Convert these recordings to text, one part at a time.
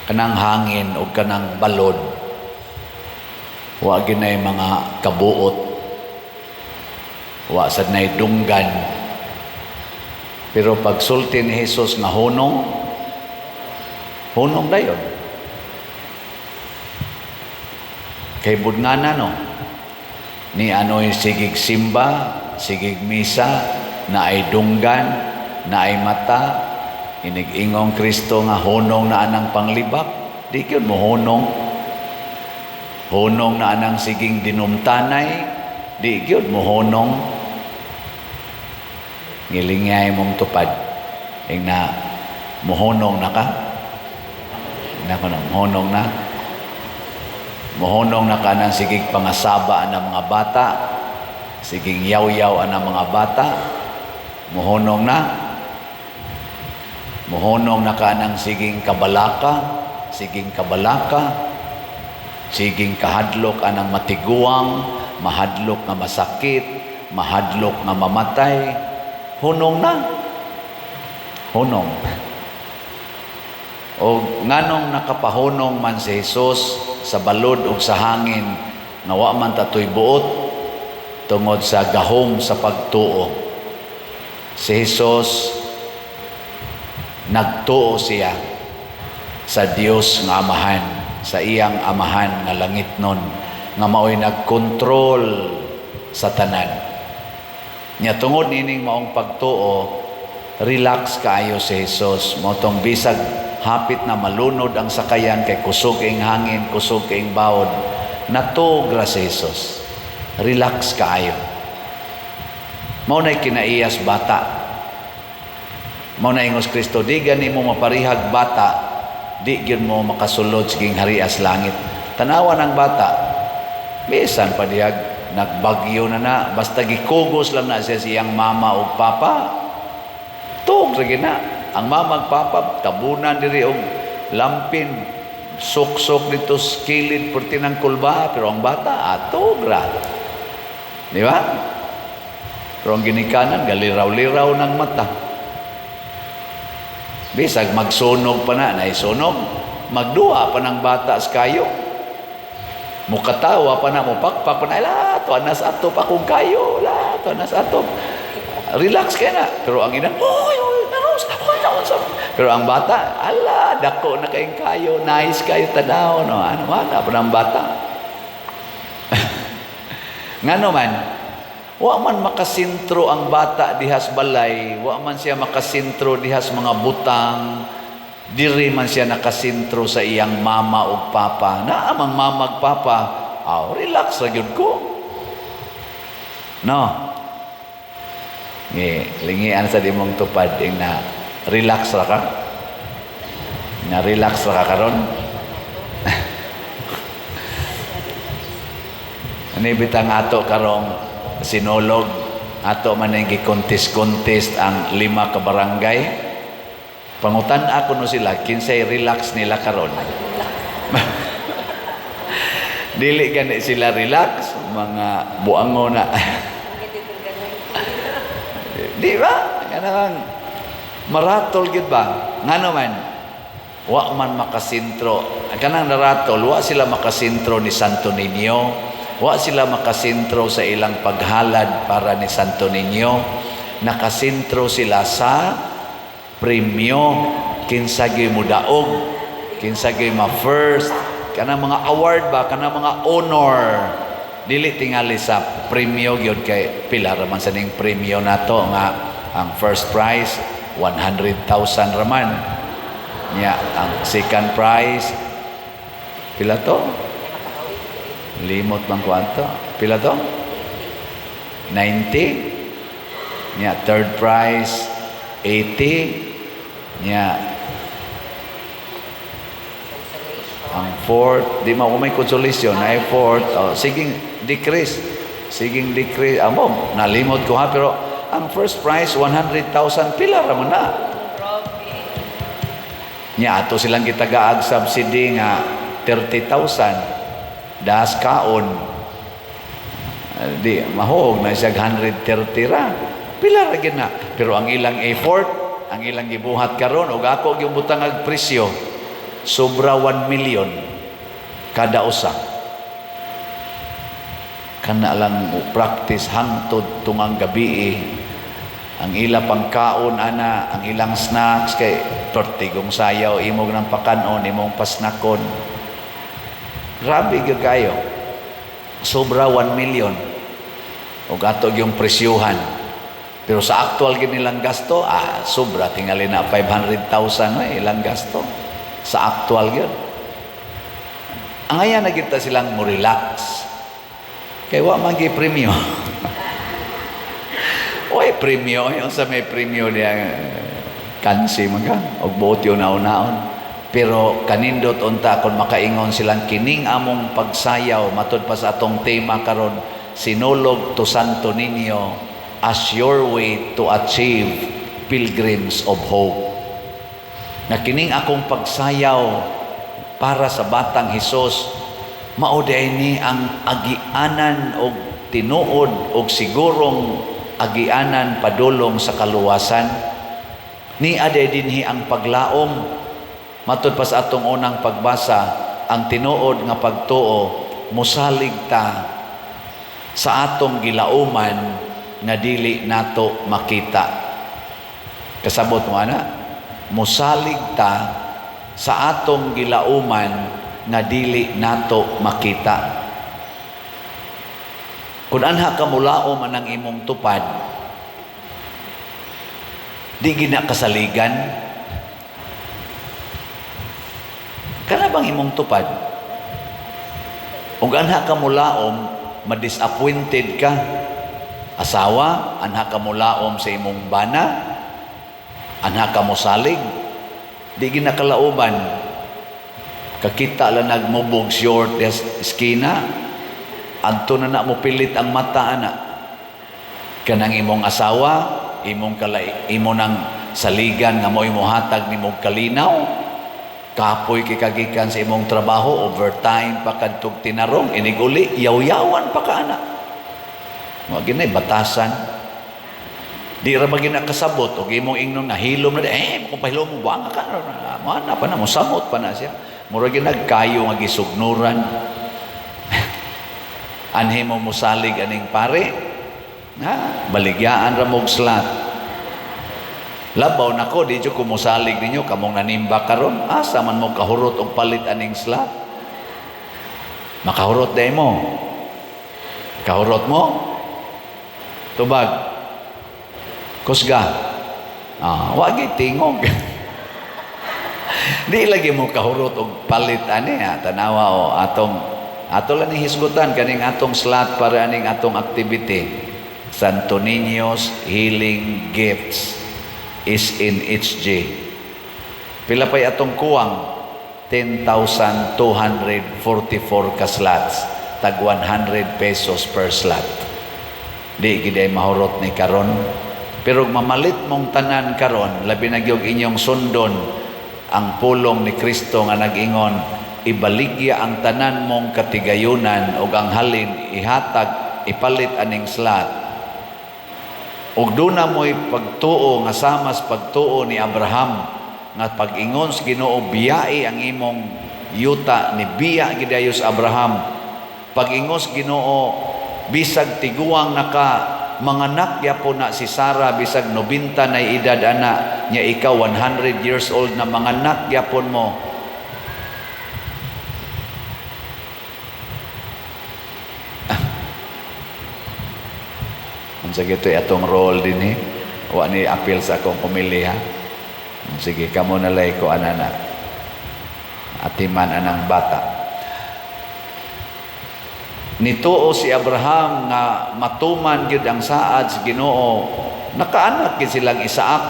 Kanang hangin o kanang balod, wa ginay mga kabuot, wa sad nay dunggan. Pero pagsulti ni Jesus nga hunong, hunong dayon. Kay budngana, no? Ni ano'y sigig simba, sigig misa, na ay dunggan, na ay mata, inig-ingong Kristo nga hunong na anang panglibak, di gyud mo hunong. Hunong na anang siging dinumtanay, di gyud mo hunong. Ngilingay mong tupad. Ing na muhunong na ka? Nako na, muhunong na. Muhunong na ka ng sigig pangasaba ang mga bata, siging yaw-yaw ang mga bata, muhunong na. Muhunong na ka ng siging kabalaka, siging kabalaka, siging kahadlok anang matiguang, mahadlok nga masakit, mahadlok nga mamatay. Hunong na. Hunong. O nganong nakapahunong man si Jesus sa balod ug sa hangin nga wa man tatoy buot? Tungod sa gahom sa pagtuo. Si Jesus, nagtuo siya sa Dios nga Amahan, sa iyang Amahan nga langitnon, nga maoy nagkontrol sa tanan. Nya tungod nining maong pagtuo, relax kaayo si Jesus. Mao tong bisag hapit na malunod ang sakayan kay kusog ing hangin, kusog ing bawod, natuog ra si Jesus. Relax kaayo. Mao na'y kinaiyas bata. Mao na ingos Kristo, di gani mo maparihag bata, di gyud mo makasulod sa gingharias langit. Tanawa ng bata, bisan pa dihag nagbagyo na na, basta gikugos lang na siya siyang mama o papa, tuog ra gyud na. Ang mama ug papa, tabunan diri og lampin, suksok dito sa kilid perti ng kulba, pero ang bata, atog ra. Di ba? Pero ang ginikanan, galiraw-liraw ng mata. Bisag magsunog pa na, naisunog, magduwa pa ng bata sa kayo. Mukatawa pa na, mupakpak pa na, ala, tuwa na sa atop akong kayo, ala, tuwa na sa atop. Relax kaya na. Pero ang ina, oy, oy, naros, oy, naros. Pero ang bata, ala, dako na kayong kayo, nice kayo, tanaw, no? Ano man, pa ng bata. Ngano man, wa man makasentro ang bata dihas balay, wa man siya makasentro dihas mga butang, diri man siya nakasentro sa iyang mama ug papa. Naa mang mama ug papa, aw, relax ra gyud ko. No. Ngi, lingian sa dimong tupad ing na relax ra ka. Na relax ra ka karon. Ani bitang ato karong sinulog, ato man ning gi-contest-contest ang 5 ka barangay. Pangutan ako no sila kinsay relax nila karon. Dili gani sila relax, mga buango na. Di ba? Kanang maratol gid ba? Ngano man? Wa man makasentro. Kanang naratol, wa sila makasentro ni Santo Niño. Wa sila makasentro sa ilang paghalad para ni Santo Niño. Nakasentro sila sa premyo, kinsa gyud mo daog, kinsa gyud ma first, kanang mga award ba, kanang mga honor. Dili tingali sa premyo gyud kay pila ra man sa ning premyo nato nga ang first prize 100,000 raman. Nya ang second prize pila to? Limot bang kwanto? Pila to? 90. Nya third prize 80. Nya ang fourth, di mo may consolation, ay fourth, oh, siging decrease. Siging decrease. Amo, nalimot ko ha, pero ang first prize 100,000, pila ra man na. Nya ato silang gitagaag subsidy nga 30,000 das kaon. Di mahog na siya 130 ra. Pila ra gyud na. Pero ang ilang effort, ang ilang gibuhat karon og ako gyud butang ag presyo. Sobra 1 million kada usa. Kana lang practice hangtod tungang gabi. Ang ila pangkaon ana, ang ilang snacks, kay pertigong sayaw imong nang pakanon, imong pasnakon. Grabe gyud kayo. Sobra 1 million. Ug ato yung presyuhan. Pero sa actual gid nilang gasto, sobra tingali na 500,000 eh, ilang gasto. Sa actual gyud. Ang aya na kita silang mo relax. Kay wa man gyud premyo. Way premyo, yung sa may premyo niya kansi man ka og buot yun naon. Pero kanindot unta kon makaingon silang kining among pagsayaw, matud pa sa atong tema karon, Sinulog to Santo Niño as your way to achieve pilgrims of hope. Na kining akong pagsayaw para sa batang Hesus, mao diay ni ang agianan og tinuod og sigurong agianan padulong sa kaluwasan. Ni aday dinhi ang paglaom. Matud pa sa atong unang pagbasa, ang tinuod nga pagtuo, musalig ta sa atong gilauman nga dili nato makita. Kasabot mo ana? Musalig ta sa atong gilauman nga dili nato makita. Kung anha ka mulaom anang imong tupad, di gina kasaligan. Kana bang imong tupad? Ug anha ka mulaom, madisappointed ka. Asawa, anha ka mulaom sa imong bana, anha ka mosalig, di ginakalauban. Kakita lang nagmubog short eskina, adto na na mo pilit ang mata ana. Kanang imong asawa, imong kalay, imo nang saligan nga mo'y mohatag nimong kalinaw. Kapoy kay kagikan sa imong trabaho, overtime pa kadtog tinarong, iniguli, yaw-yawan pa ka ana. Wa ginay batasan. Di ra ba ginakasabot og imong ingnon nga hilom na di, kung pahilom mo buanga ka, mo ana pa na, mosamot pa na siya. Mura ginagkayo nga gisugnuran. Anhi mo mosalig aning pare, ha, baligyaan ra mog slot. Labaw nako, di jud ko mosalig ninyo kamong nanimba karon, asa man mo kahurot og palit aning slot? Makahurot day mo. Kahurot mo? Tubag. Kusga. Wa gyud tingog. Di lagi mo kahurot og palit ani, ha. Tanawa o atong ato lang ni hisgutan kaning atong slot para aning atong activity. Santo Niño's Healing Gifts is in HG. Pila pa'y atong kuwang? 10,244 ka slots, tag 100 pesos per slot. Di gid ay mahurot ni karon. Pero mamalit mong tanan karon, labi na gyud inyong sundon ang pulong ni Kristo nga nag-ingon, ibaligya ang tanan mong katigayunan ug ang halin ihatag, ipalit aning slot. Ug duna mo'y pagtuo nga samas pagtuo ni Abraham nga pag-ingon sa Ginoo, biyai ang imong yuta, ni biya gidayo sa Abraham. Pag-ingon sa Ginoo, bisag tiguang naka manganak gyapon na si Sarah, bisag 90 na edad ana nya, ikaw 100 years old na, manganak gyapon mo. Unsa gito'y atong role dinhi? Wa ni apil sa akong pamilya. Sige, kamo na lay ko anana. Atiman anang bata. Nituo si Abraham nga matuman gyud ang saad sa Ginoo. Nakaanak gyud silang Isaac.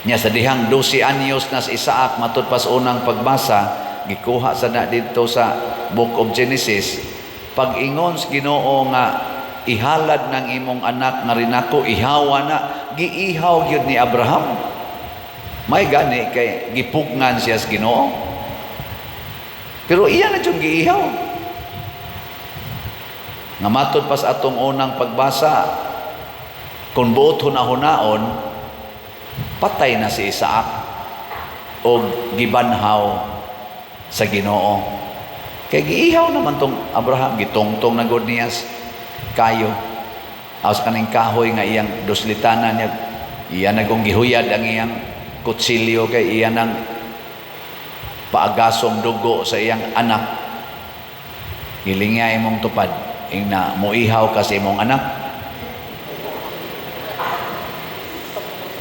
Nya sa dihang 12 anyos na si Isaac, matud pa sa unang pagbasa, gikuha sa na didto sa Book of Genesis. Pag-ingon sa Ginoo nga ihalad ng imong anak nga rinako, ihawa na, giihaw gyud ni Abraham. May gani kay gipugnan siya sa Ginoo. Pero iya na jud giihaw. Nga matud pa sa atong unang pagbasa, kung buot hunahunaon, patay na si Isaac. Og gibanhaw sa Ginoo. Kay giihaw naman tong Abraham, gitungtong na gud niya kayo. Awas kaning kahoy nga iyang duslitanan niya, iya na kung gihuyad ang iyang kutsilyo kay iya nang paagasong dugo sa iyang anak. Gilingya imong tupad, ingna muihaw ka sa imong anak.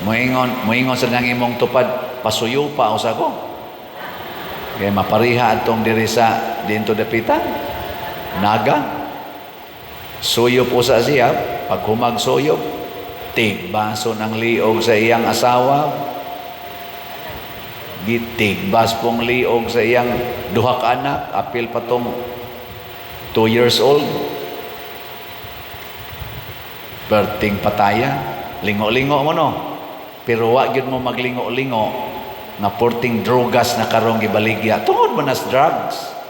Moingon, moingon sa nang imong tupad, pasuyo pa usa ko. Kay mapariha atong diri sa dinto dapitan. Naga. Suyop usa siya, paghumag suyop, tigbaso ng liog sa iyang asawa, gitigbas pong liog sa iyang duha ka anak, apil pa tong 2 years old. Perting pataya, lingo-lingo mo, no. Pero wa gyud mo maglingo-lingo nga porting drogas na karong gibaligya. Tungod man nas drugs.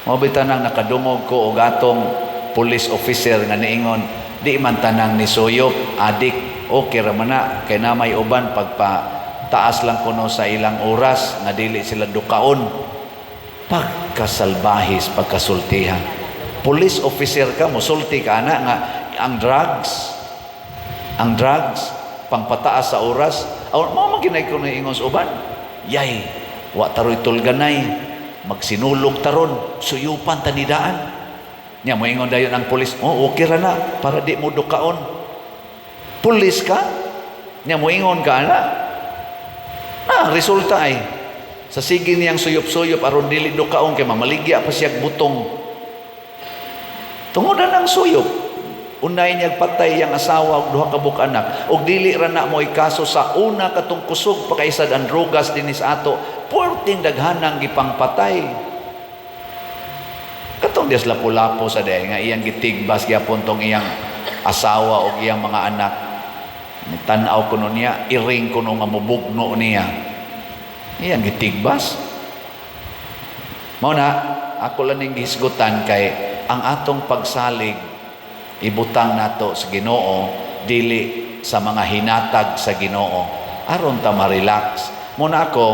Mao bitaw nang nakadungog ko og atong police officer nga niingon, di man tanang nisuyop, adik, okay ra man na, kay na may uban pagpa taas lang kuno sa ilang oras nga dili sila dukaon. Pagkasalbahis, pagkasultiha. Police officer ka, musulti ka ana nga ang drugs pangpataas sa oras. Aw mao man ginay ko ingon sa uban. Yay, wa taroy tulganay, magsinulog taron, suyupan tanidaan. Nya moingon dayon ang pulis, "Oh, okay ra na para di mo dukaon." Pulis ka? Nya moingon ka ana. Na, ang resulta ay sa sige niyang suyop-suyop aron dili dukaon kay mamaligya pa siya butong. Tungod na ng suyop, unay niya patay yang asawa ug duha ka buok anak ug dili ra na mo'y kaso sa una katong kusog pa kaysad ang drogas dinhi sa ato, puwerteng daghanang gipangpatay. Katong dias Lapu-Lapu sa day nga iyang gitigbas gyapon tong iyang asawa ug iyang mga anak. Tan-aw kuno niya, iring kuno nga mubugno niya. Iyang gitigbas. Mao na ako lang ning gihisgutan kay ang atong pagsalig ibutang nato sa Ginoo, dili sa mga hinatag sa Ginoo, aron ta ma-relax. Mao na ako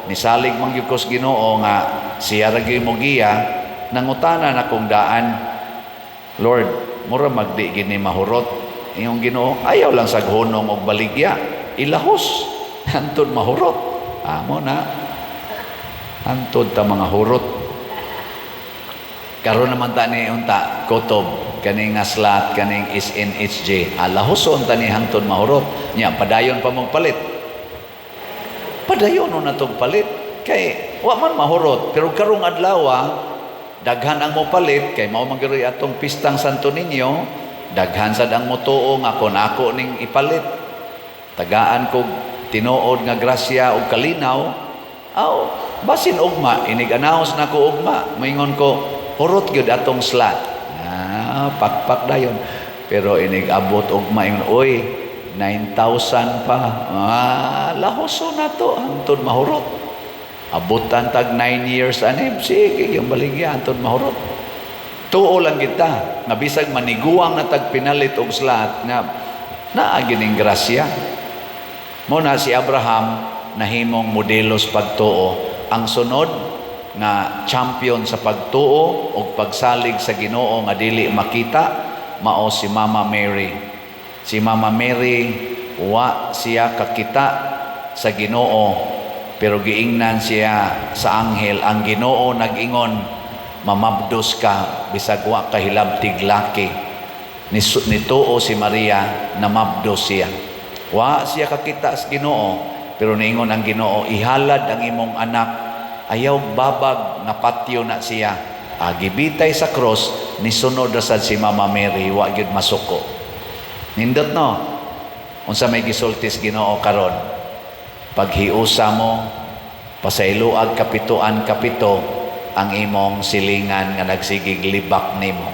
nisalig man gyud ko sa Ginoo nga siya ra gyud mo giya. Nangutana na kong daan, "Lord, mura magdi gini mahurot." Iyong Ginoo, "Ayaw lang sa hunong og baligya, ilahos hantod mahurot." Amo na hantod ta mga hurot. Karon naman ta ni unta kutob kaning nga slot, kaning SNHJ, alahoson ta ni hantod mahurot. Nya padayon pa mong palit, padayon na tong palit kay wa man mahurot. Pero karong adlaw daghan ang mopalit kay mao man gyud atong pistang Santo Niño. Daghan sad ang motuo nga kon ako ning ipalit, tagaan kog tinuod nga grasya ug kalinaw. Aw, basin ugma inig-announce na ko ugma, moingon ko, "Hurot gyud atong slot." Ah, pakpak dayon. Pero inig abot ugma, ingon, "Oy, 9,000 pa." Ah, lahoso na to hangtod mahurot. Abutan tag 9 years ani, sige yung baligya hangtod mahurot. Tuo lang kita nga bisag maniguang na tag pinalit og slot nga naa gining grasya. Mo na si Abraham nahimong modelo sa pagtuo. Ang sunod nga champion sa pagtuo og pagsalig sa Ginoo nga dili makita mao si Mama Mary. Si Mama Mary, wa siya kakita sa Ginoo, pero giingnan siya sa anghel. Ang Ginoo nag-ingon, "Mamabdos ka bisag wa ka hilabtig laki." Nituo si Maria, namabdos siya. Wa siya kakita sa Ginoo, pero niingon ang Ginoo, "Ihalad ang imong anak." Ayaw babag nga patyo na siya. Ah, gibitay sa cross, nisunod ra sad si Mama Mary, wa gyud masuko. Nindot, no? Unsa may gisulti sa Ginoo karon? Paghiusa mo, pasayloag kapituan kapito ang imong silingan nga nagsigig libak nimo.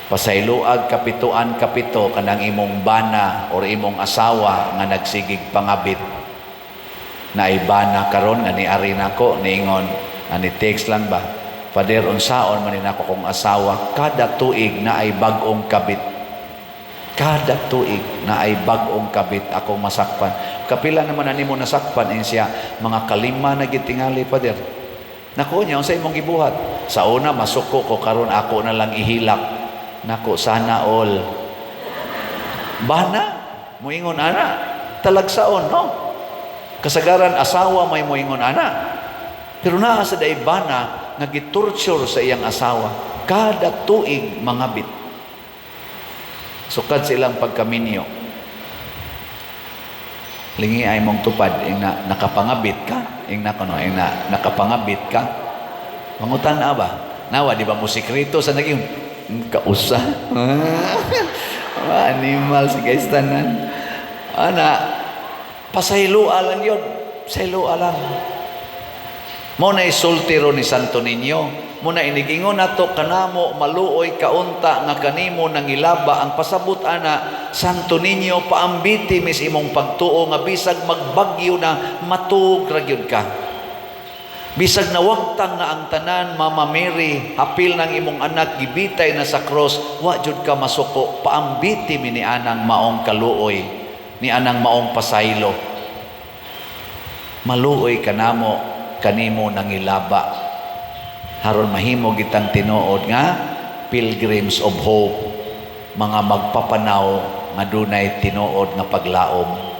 Pasayloag kapituan kapito kanang imong bana or imong asawa nga nagsigig pangabit. Naay bana karon nga niari nako, niingon, ani text lang ba, "Father, unsaon man ni nako kong asawa, kada tuig na ay bag-ong kabit." Kada tuig naay bag-ong kabit akong masakpan. "Kapila naman ani mo nasakpan?" Ingon siya, "Mga kalima na gyud tingali, Pader." "Nako, nya unsa imong gibuhat?" "Sa una masuko ko, karon ako na lang ihilak." Nako, sana all. Bana, muingon ana, talagsaon, no? Kasagaran asawa may muingon ana. Pero naa sa day bana nga gitorture sa iyang asawa. Kada tuig mangabit. Sukad silang pagkaminyo. Lingi ay mong tupad, ing na, nakapangabit ka, ing na kuno, ing na, nakapangabit ka. Mangutan na ba? Nawa, di ba mo sikreto sa naging kausa? Mga animal si guys tanan. Ana, pasayloa lang yun. Pasayloa lang. Mao na isulti ro ni Santo Niño. Mao na inigingon nato kanamo, "Maluoy kaunta nga kanimo nangilaba." Ang pasabot ana, Santo Niño, paambiti mis imong pagtuo nga bisag magbagyo na, matug ra gyud ka. Bisag nawagtang na ang tanan, Mama Mary, hapil ng imong anak gibitay na sa cross, wa jud ka masuko. Paambiti mi ni anang maong kaluoy, ni anang maong pasaylo. Maluoy kanamo, kanimo nangilaba. Haron mahimo gitang tinuod nga pilgrims of hope, mga magpapanaw nga dunay tinuod nga paglaom.